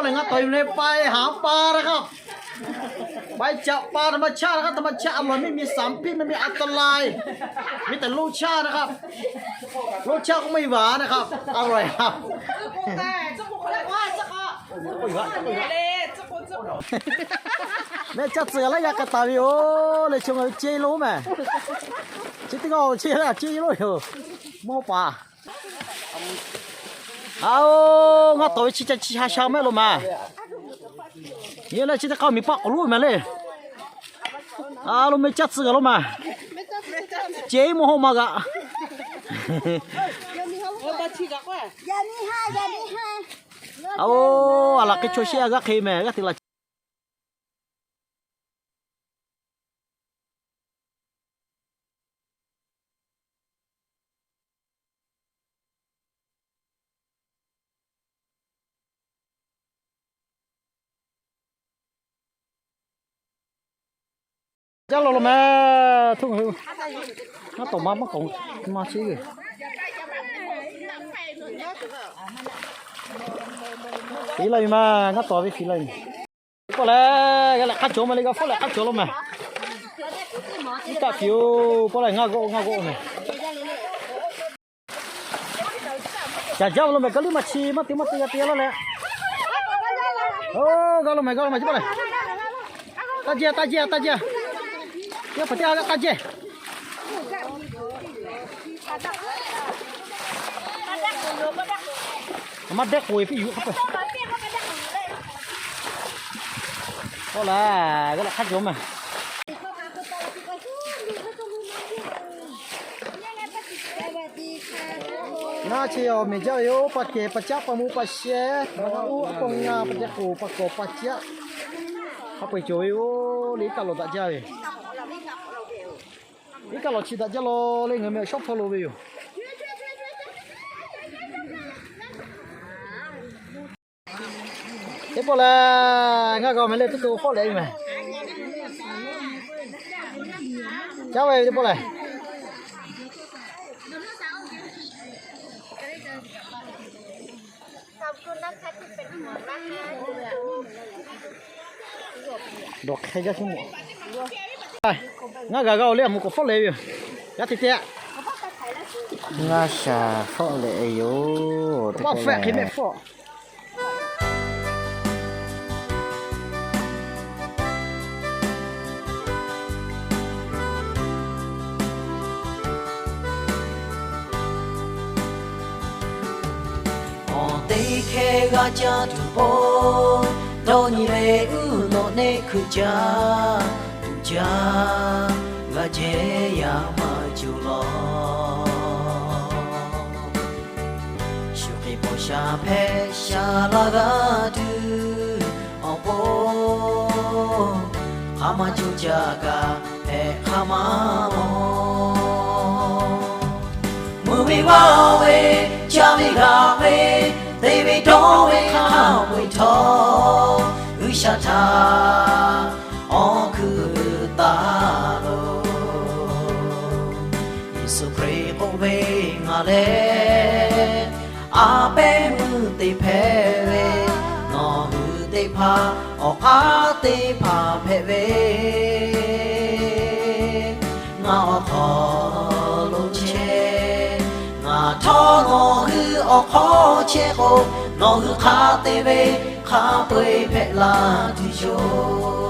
Lehˬ, ngaˬ tawˍ yuˬ leh ไปหาปลานะครับ ไปจับปลาธรรมชาตินะครับ ธรรมชาติอร่อย ไม่มีสารพิษ ไม่มีอันตราย มีแต่รสชาตินะครับ รสชาติก็ไม่หวานนะครับ อร่อยครับ Mehˆ caˇ tcuh g'a laˇ g'a k'ai taˍ ve yoˬ. Leh chi ngaˬ ve ceˇ lo mehˬ. Chi teˇ g'aˇ ceˇ la ceˇ lo yoˬ. Mawˇ paˍ. Aoˬ, ngaˇ tawˍ ve chi ca chi ha sha mehˆ lo maˬ. Yehˬ leh chi teˇ k'aˇ miˬ paˆ k'awꞈ loˉ mehˍ le. A lo mehˆ caˇ tcuh g'a lo maˬ. Ceˇ mawˇ hawˇ ma g'a. Aoˬ, a laˬ hk'e chaw shehˆ a g'aˇ hk'e mehˬ g'aˇ hteꞈ la. Jaˇ law lo mehˬ, tuˆ ngaˬ hui. Ngaˇ tawˍ ma maˇ k'awꞈ ma chi g'uiˬ. Fiˍ la ve maˬ, ngaˇ tawˍ ve fiˍ la ve. Pawˆ lehˬ, g'a leh hk'aˇ cawˬ ma le, g'a fawˆ leh hk'aˇ cawˬ lo mehˬ. Iˉ kaˆ fiˍ-oˬ, pawˆ lehˬ, ngaˇ g'awˆ ngaˇ g'awˆ mehˬ. Caˬ jaˇ ve lo mehˬ, gaˇ liˇ maˇ chi maˇ te maˇ te g'a te laˇ leh. Oˇ, g'a lo mehˬ, g'a lo mehˬ, chi pawˆ lehˬ. Taˇ jehˇ, taˇ jehˇ, taˇ jehˇ. Teˇ g'aˇ hpaˍ teˇ g'aˇ g'a taˇ jehˇ. Maˇ dehˆ k'oˍ e piˇ yuˬ hk'a peu. K'oˆ laˇ, g'a leh hk'aˇ cawˬ mehˬ. Naˇ chi awˬ meꞈ jaˇ ve yoˬ. Pa kehˬ pa caˉ pa mvuh pa sheh, a uˉ a pon ngaˇ pa jehˇ k'oˍ pa kawˍ pa caˉ. Hk'a peu-eˬ cawˬ ve yoˬ. Leh iˉ kaˆ lawˬ daꞈ jaˇ ve. Iˉ kaˆ lawˬ chi daꞈ jaˇ law leh ngaˬ hui meh awˬ shawˉ hpawˇ lo ve yoˬ. Teˇ pawˆ lehˬ, ngaˇ g'a mehˬ leh tuˇ to fawˆ leh e mehˬ. Caˉ ve teˇ pawˆ lehˬ. Dawˬ hk'e jaˇ shu mawˬ. Ngaˇ g'a g'a-oˬ leh a mvuh k'awꞈ fawˆ leh ve yoˬ. Yaˇ hteˇ hteˇ. Ngaˇ shaˍ fawˆ leh e yoˬ. Teˇ pawˆ lehˬ. Awˬ teˇ hkehˇ g'a caˇ tuˬ pawˆ, dawˇ nyi ve uˉ nawˬ neˆ hkui caˇ tuˬ caˇ, g'a jehˇ yaˇ maˇ cawˬ law. Shu hk'e paw sha hpehꞈ sha laˇ g'a tuˬ awˬ pon, hk'a maˇ cawˬ caˇ kaꞈ hpehꞈ hk'a maˇ maw. Mvuhˇ ve vaˇ ve, caˇ ve g'a ve, te ve dawˇ ve hk'a peu-eˬ htawˇ, G'uiˬsha htaꞈ awˬ hkuiˉ taˍ loˬ. Yeˍsuˆ Hkriꞈ k'oˆ ve, Ngaˬ lehˬ a pehˉ meuˇ te hpehꞈ ve, nawˬ hui teˇ hpaˍ awˬ k'aˉ teˇ hpaˍ hpehꞈ ve, ngaˬ awˬ hk'aw lo chehˇ. Ngaˬ htawˇ nawˬ hui awˬ hk'aw chehˇ k'o, nawˬ hui hk'a te ve hk'a peu-eˬ hpehꞈ la tuˬ yoˬ.